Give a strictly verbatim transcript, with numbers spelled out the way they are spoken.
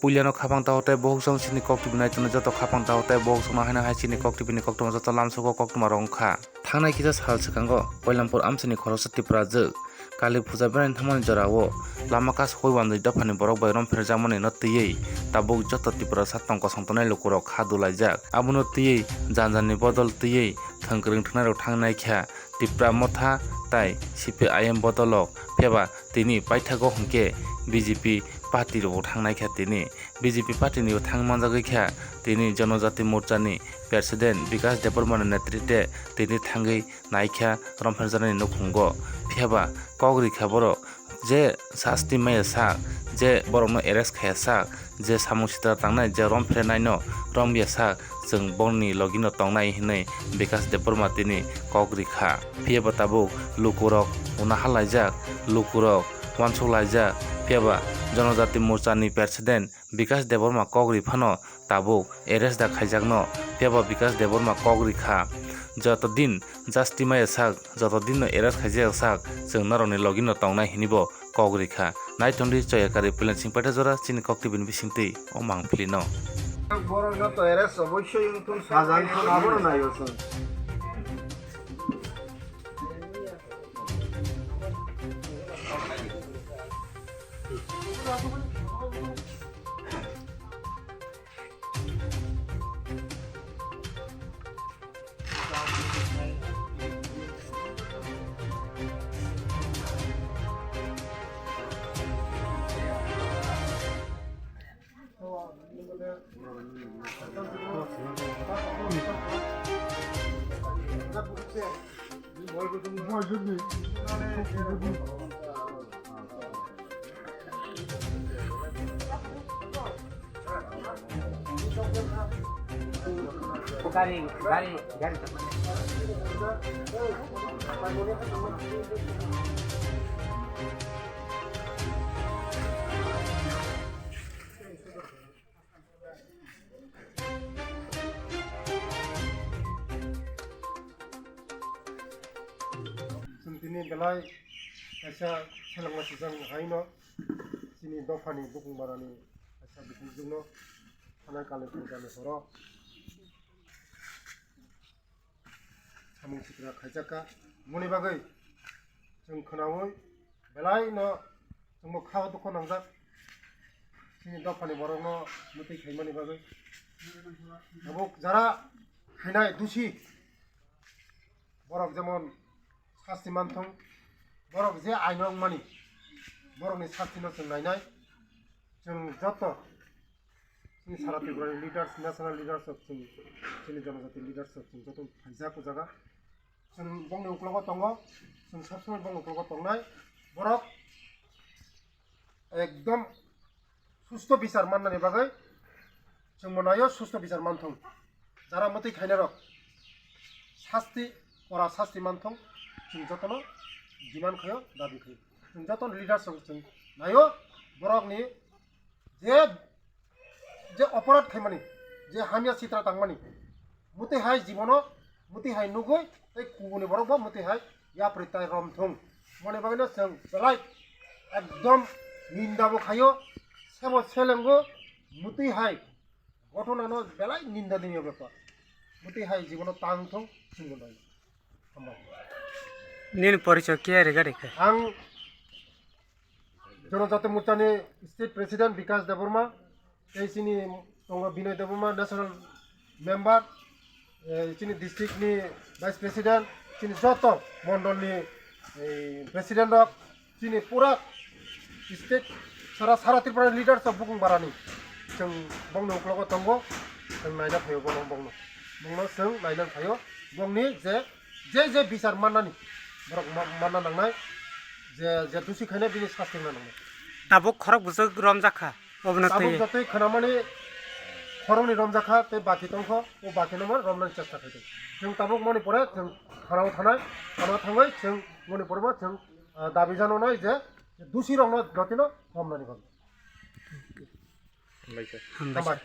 Puilano khapang tahotai bohuk song chini kok tubinai tongno joto khapang tahotai bohuk songno haino hai chini kok tubini koktwma joto lamsogo koktwma rok wngkha. Thangnai kisa sal swkango Koilampur amchaini khoroksa Tiprajwk Kali puja berani thangmani jorao lama kasukwi uanwi dophani borok bai romphirjakmani no twiwi tabuk joto Tiprasa tong kosong tongnai lukurok kha dulaijak. Abono twiwi janjalni bodol twiwi thwng kwrwng thwngnairok thangnaikha Tipra Motha tai C P I M bodolrok, phiyaba tini paithago hwnkhe B J P party rokbo thangnaikha tini. B J P party ni thang manjagwi kha tini Jonojati Morcha ni President Bikas Debbarma ni netrite tini thangwi naikha romphirjaknai nukhungo. Phiyaba kok rikha borok je sasti maya sak, je borokno arrest khaya sak, je samung sitra tangnai, je romphirnaino romya sak, chwng bongni logino tongnai hinwi Bikas Debbarma tini kok rikha. Phiyaba tabuk lukurok unaha laijak, lukurok uansuk laijak, phiyaba Jonojati Morcha ni President Bikas Debbarma kok ri phano tabuk arrest da khaijakno, phiyaba Bikas Debbarma kok ri kha. Joto din jasti maya sak, joto dinno arrest khaijak sak, chwng norokni logino tongnai hinibo kok ri kha. Naithokdi Choyakari Puilansing Paithajora chini kok tibini bisingtwi o mangpilino. Borok joto arrest oboisoi wngthun, sajan thun abono naio chwng. Gari, gari, gari. Chwng tini belai kaisa selengma swijak haino chini dophani bukung barani kaisa bukung jwkno thanai Kali pujani horo samung sitra khaijak kha. Moni bagwi chwng khwnaui belai no chwngbo kha o dukho nangjak chini dophani borokno mwtwi khaimani bagwi. Tabuk jara khainai dusi borok jemon sasti manthung, borok je aino wngmani borokni sastino chwng nainai. Chwng joto chini sara Tripura ni leaders, national leaders rok chwng, chini jonojati leaders rok chwng joto phaijak o jaga. Chwng bongni uklogo tongo, chwng sob somoi bongni uklogo tongnai. Borok ekdom susto bichar mannani bagwi chwngbo naio susto bichar manthung. Jara mwtwi khainai rok sasti, kora sasti manthung chwng jotono demand khaio, dabi khaio. Chwng joto leaders rok chwng naio borokni je, je oporad khaimani, je hamya sitra tangmani, mwtwi hai jibono, mwtwi hai nugwi tei kubuni borokbo mwtwi hai yapri tai romthung. Moni bagwino chwng belai ekdom nindabo khaio, sebo selengo mwtwi hai ghotona no belai ninda diniya bepar. Mwtwi hai jibono tang thung chwngbo nai. Hambai. Nini porichoi kiya rega rega. Ang Jonojati Morcha ni State President Bikas Debbarma, tei chini tongo Binoy Debbarma, National Member, eh, chini district ni Vice President, chini joto mondol ni, eh, President rok, chini pura state sara, sara Tripura ni leaders rok bukung barani. Chwng bongni uklogo tongo, chwng naina phaio bono bongno. Bongno chwng naina phaio, bongni je, je, je bichar mannani, borok ma-, manna nangnai, je, je dusi khainai bini sasti wngna nangnai. Tabuk khorok bwswk romjak kha. Obono tabuk twi jotoi khwnamani khoroknwi romjakha tei baki tongkho, o bakino mo romnani chesta khaidi. Chwng tabuk moni pore chwng thanao thanai, thanao thangwi chwng moni pore bo chwng, ah, dabi jano nai je dusi rokno jotino romnani bagwi. Hambai sir. Hambai. Hambai.